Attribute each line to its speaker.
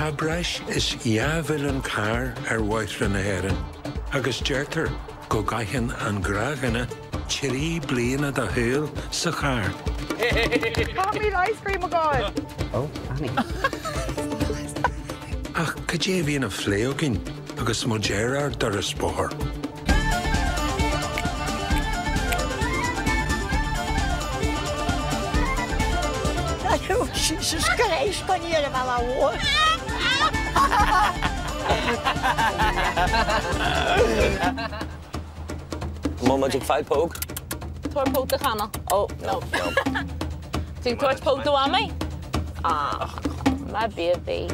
Speaker 1: Tá breis is 2 mhilliún carr ar bhóithre na hÉireann agus deirtear go gcaitheann an gnáthdhuine 3 bliana dá shaol sa charr.
Speaker 2: Caithfimid ice cream a fháil!
Speaker 3: Oh, Annie.
Speaker 1: Ach cad é a bhíonn á phlé againn agus muid ar ár dturas bóthair?
Speaker 4: Jesus Christ, go ní ar an bhealach mhór.
Speaker 5: An bhfuil muid ag fáil póg?
Speaker 6: Tabhair póg do Chonall. Oh, no. Tú ag tabhairt póg do Mhamaí? Ah, my baby.